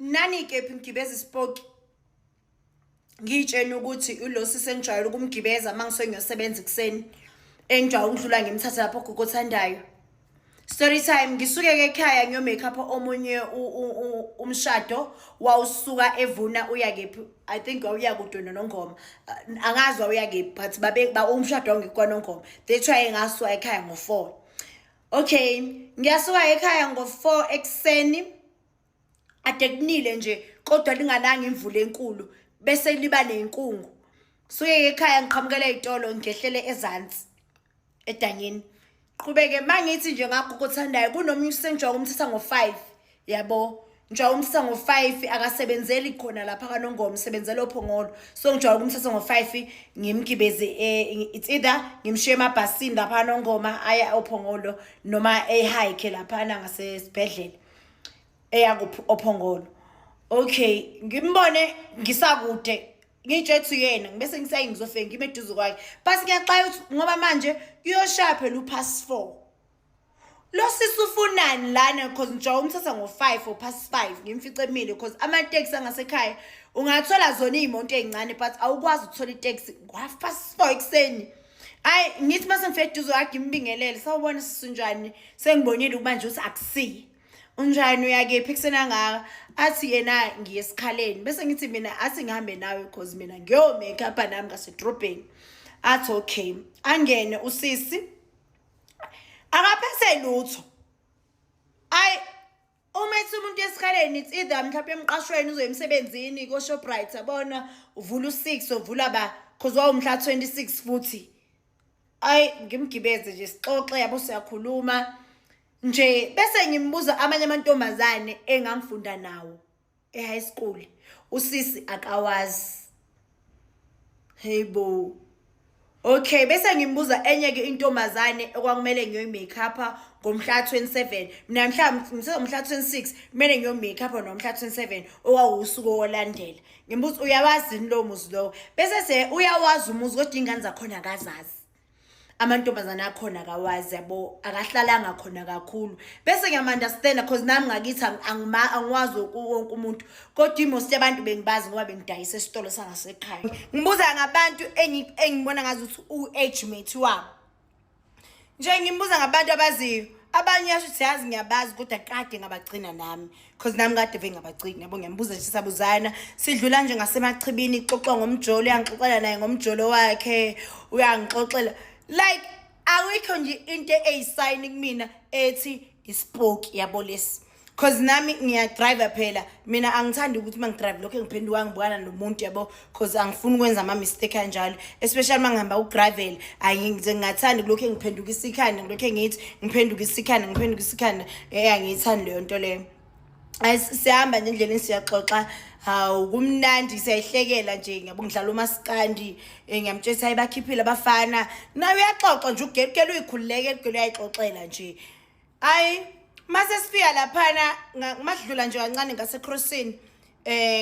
Nani kephi ngigibeza isipoki, ngiyitshena ukuthi ulo sisi engijwayele ukumgibeza uma ngisuke ngiyosebenza ekuseni, engijwayele ukudlula ngimthathe lapho gogo othandayo. Story time, ngisuke-ke ekhaya ngiyo-make up omunye umshado wawusuka evuna uya kephi. I think wawuya kude noNongoma, angazi wawuya kephi, but babe umshado wawungekho kwaNongoma. That's why ngasuka ekhaya ngo-4. Okay, ngiyasuka ekhaya ngo-4 ekuseni, ade kunile nje kodwa lingananga imvula enkulu, bese liba nenkungu. Suke ekhaya ngiqhamukela ezitolo, ngehlele ezansi edanyeni, qhubeke mangithi nje ngakho kothandayo kunomunye usengijwayele ukumthatha ngo-5, yabo. Ngijwayele ukumthatha ngo-5, akasebenzeli khona lapha kaNongoma, usebenzela oPhongolo. So ngijwayele ukumthatha ngo-5, ngimgibeze, it's either ngimshiye emabhasini lapha kaNongoma aya oPhongolo, noma ehike laphana ngasesibhedlela eya kuphi, oPhongolo. Okay, ngimbone ngisakude, ngitshe yena, ngibese ngisayi ngizofika ngime eduze kwakhe, but ngiyaxaya ukuthi ngoba manje kuyoshaya phela u-past 4, lo sisi ufunani lana? Cause ngijwayele umthatha ngo-5 or past 5, ngimfice emile, cause amateksi angasekhaya ungathola zona iy'moto ey'ncane, but awukwazi ukuthola iteksi ngo-half past 4 ekuseni. Ayi, ngithi uma sengifike eduze kwakhe ngimbingelele, "Sawubona sisi, unjani?" Sengibonile ukuba nje ukuthi akusiye. "Unjani, uyakephi ekuseni angaka?" Athi yena, "Ngiye esikhaleni." Bese ngithi mina, athi ngihambe nawe, cause mina ngiyo-make up nami ngasedrobheni. Athi okay. Angene usisi, akaphethe lutho. Ayi, uma ethi umuntu esikhaleni, it's either mhlawumbe emqashweni, uzoya emsebenzini ko-Shoprite, yabona, uvula u-6, uvula ba, cause wawumhla 26 futhi. Ayi, ngimgibeze nje, sixoxe, yabo, siyakhuluma nje, bese ngimbuza amanye amantombazane engangifunda nawo e-high school, usisi akawazi. Hey bo, okay, bese ngimbuza enye-ke intombazane okwakumele ngiyoyi-make-up ngomhla 27. Mina mhla ngomhla 26 kumele ngiyo-make up nomhla 27, okwawusuku olandela. Ngimbuza, "Uyawazi yini lowo muzi lowo?" Bese se uyawazi umuzi, kodwa iy'ngane zakhona akazazi, amantombazane akhona akawazi, yabo, akahlalanga khona kakhulu. Bese ngiyam-understanda, cause nami ngakithi angiwazi wonke umuntu, kodwa i-most yabantu bengibazi ngoba bengidayisa esitolo sangasekhaya. Ngibuza ngabantu engibona ngazuthi u-age mate wabo nje, ngimbuza ngabantu abaziyo. Abanye yasho ukuthi, "Yazi, ngiyabazi, kodwa kade ngabagcina nami," cause nami kade vele ngabagcina, yabo. Ngiyambuza nje, sabuzana, sidlula nje ngasemachibini, ixoxwa ngomjolo, uyangixoxela naye ngomjolo wakhe, uyangixoxela. Like, awikho nje into eyisayini kumina ethi ispoki, yabo, lesi, cause nami ngiyadrive phela. Mina angithandi ukuthi uma ngidrive lokho engiphenduka ngibukana nomuntu, yabo, cause angifuni ukwenza ama-mistake kanjalo, especially uma ngihamba ugravel. Ayi, ngingathandi kulokhu engiphendukisa ikhanda, ngilokhu engithi ngiphendukisa ikhanda, ngiphendukisa ikhanda. Angiyithandi leyo nto leyo. Ayi, siyahamba nje endleleni, siyaxoxa, hawu, kumnandi, siyayihlekela nje, ngiyabo, ngidlala umaskandi, ngiyamtshela ukuthi hayi, bakhiphile abafana. Naye uyaxoxa nje, ugele uyikhululeke, ugele uyayixoxela nje. Ayi, mase sifika laphana, madlula nje kancane ngase-crossini,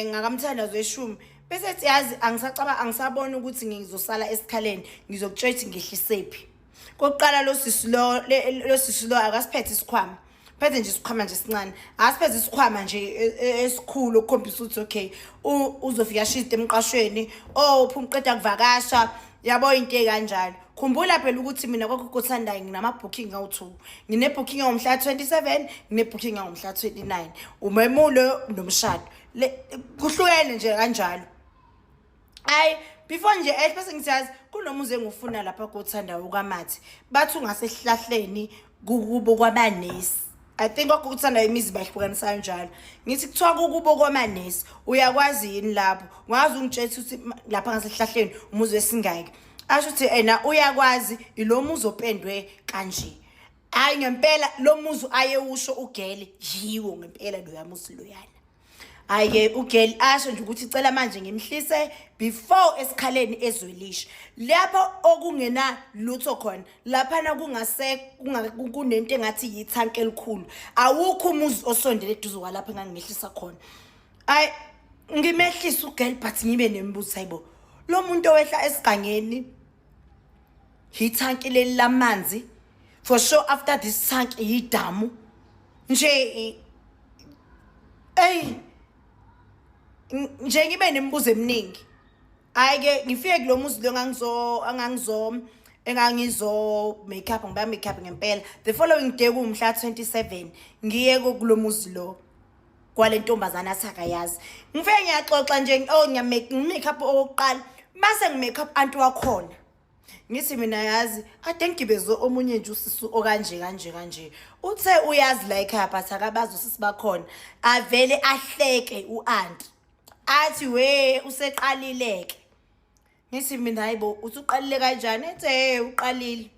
ngakamthandazo weshumi, bese ethi, "Yazi, angisacaba, angisabona ukuthi ngizosala esikhaleni, ngizokutshela ukuthi ngehlisephi." Kokuqala, lo sisi lo, lo sisi lo akasiphethe isikhwama, phethe nje isikhwama nje esincane, akasiphethe isikhwama nje esikhulu okukhombisa ukuthi okay, uzofika ashide emqashweni, oh, uphuma uqeda kuvakasha, yabo, into ey'kanjalo. Khumbula phela ukuthi mina kwakho kothandayo nginama-booking awu-2, ngine-booking yangomhla 27, ngine-booking yangomhla 29, umemulo nomshado. Kuhlukene nje kanjalo. Hayi, before nje ehle, bese ngithi, "Yazi, kunomuzi engufuna lapha kothandayo kaMathi, bathi ungasesihlahleni kukubo kwamanesi." I think kwakuthandayo imizi bahlukanisa kanjalo. Ngithi, "Kuthiwa kukubo kwamanesi, uyakwazi yini lapho? Ungaze ungitshela ukuthi lapha ngasesihlahleni umuzi wesingaki?" Asho ukuthi ena uyakwazi, ilo muzi opendwe kanje. Hayi, ngempela lo muzi ayewusho ugele yiwo ngempela loya muzi loyana. Hhayi-ke, ugeli asho nje ukuthi cela manje ngimhlise before esikhaleni ezwelisha lapho okungena lutho khona laphana, kungase kunento engathi yithanki elikhulu, awukho umuzi osondele eduze kwalapho engangimehlisa khona. Ayi, ngimehlisa ugeli, but ngibe nemibuzo, hayibo, lo muntu owehla esigangeni, ithanki leli lamanzi, for sure after this tank yidamu nje. Eyi, Nje ngibe nemibuzo eminingi. Hhayi-ke ngifike kulo muzi lo engangizo engangizo engangizo make up, ngiba make up ngempela. The following day kuwumhla 27 ngiye kulo muzi lo kwale ntombazane athi akayazi. Ngifike ngiyaxoxa nje, oh, ngiyamake up okokuqala, mase ngimake up anti wakhona. Ngithi mina yazi ade ngigibeze omunye nje usisu okanje kanje kanje, uthe uyazi la ekhaya but akabazi usisi bakhona. Avele ahleke u-anti athi, "We, useqalile-ke." Ngithi mina, "Hayibo, usuqalile kanjani?" Ethi, "Hey, uqalile."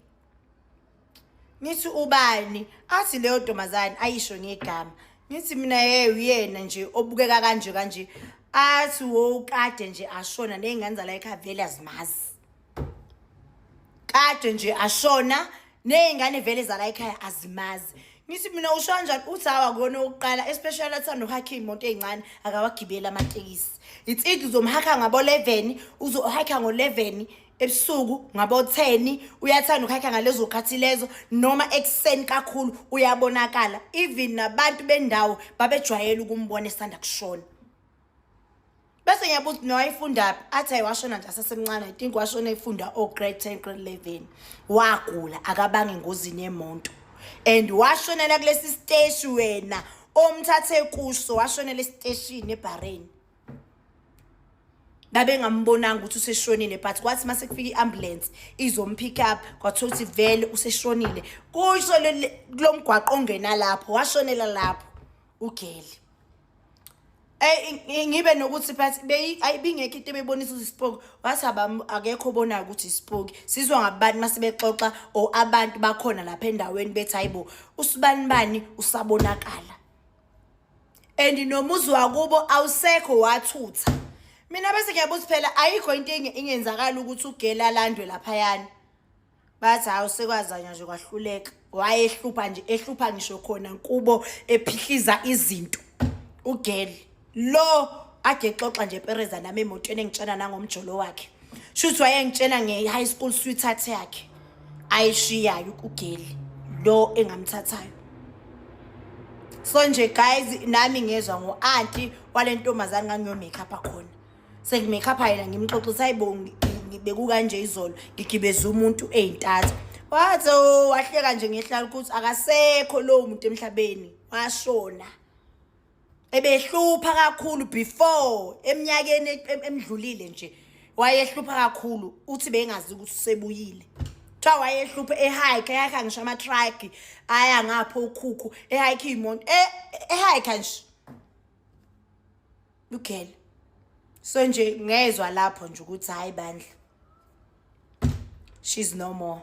Ngithi, "Ubani?" Athi leyo ntombazane, ayisho ngegama. Ngithi mina, "Hey, uyena nje obukeka kanje kanje." Athi wowukade nje ashona, ney'ngane zala ekhaya vele azimazi. Kade nje ashona, ney'ngane vele zala ekhaya azimazi. Ngithi mina, "Usho kanjani?" Uthi, "Hawa, kona okokuqala, especially athanda ukuhakha iy'moto ey'ncane, akawagibeli amatekisi. It's either uzomhakha ngabo-11, uzohakha ngo-11 ebusuku, ngabo-10, uyathanda ukuhakha ngalezo khathi lezo, noma ekuseni kakhulu uyabonakala. Even nabantu bendawo babejwayele ukumbona esanda kushona." Bese ngiyabuza, "No, wayefundaphi?" Athi, "Ayi, washona nje asasemncane. I think washona efunda o-grade 10, grade 11. Wagula, akabanga engozini yemoto and washonela kulesi siteshi wena omthathe kuso. Washonela esiteshini ebhareni. Babengambonanga ukuthi useshonile, but kwathi mase kufika i-ambulance izompick up, kwathiwa ukuthi vele useshonile. Kusho kulo mgwaqo ongena lapho, washonela lapho ugeli." Ngibe nokuthi but ayibingekho into ebebonisa ukuthi isipoki. Wathi akekho obonayo ukuthi isipoki. Sizwa ngabantu mase bexoxa or abantu bakhona lapha endaweni bethi, "Hayibo, usibani bani usabonakala." And nomuzi wakubo awusekho, wathutha. Mina bese ngiyabuza phela, ayikho into ingenzakala ukuthi ugela alandwe laphayana? Bathi hawu, sekwazanywa nje kwahluleka. Wayehlupha nje, ehlupha ngisho khona kubo, ephihliza izinto ugeli lo. Ade exoxa nje pereza nami emotweni, engitshena nangomjolo wakhe. Shuthi wayengitshena nge-high school sweetheart yakhe ayishiyayo ugeli lo engamthathayo. So nje guys, nami ngezwa ngo-anti wale ntombazane ngangiyo-make up khona. Sengimake up yena, ngimxoxisa, "Hayibo, bekukanje izolo, ngigibeze umuntu ey'ntatha." Wathi, "Oh," wahleka nje ngehlala ukuthi akasekho lowo muntu emhlabeni, washona. Ebehlupha kakhulu before, eminyakeni emdlulile nje wayehlupha kakhulu. Uthi bengazi ukuthi usebuyile. Kuthiwa wayehlupha ehike, ehayikha ngisho ama-truck aya ngapho ukhukhu, ehayikha iy'moto, ehayikha nje ugele. So nje ngezwa lapho nje ukuthi hayi bandla, she's no more.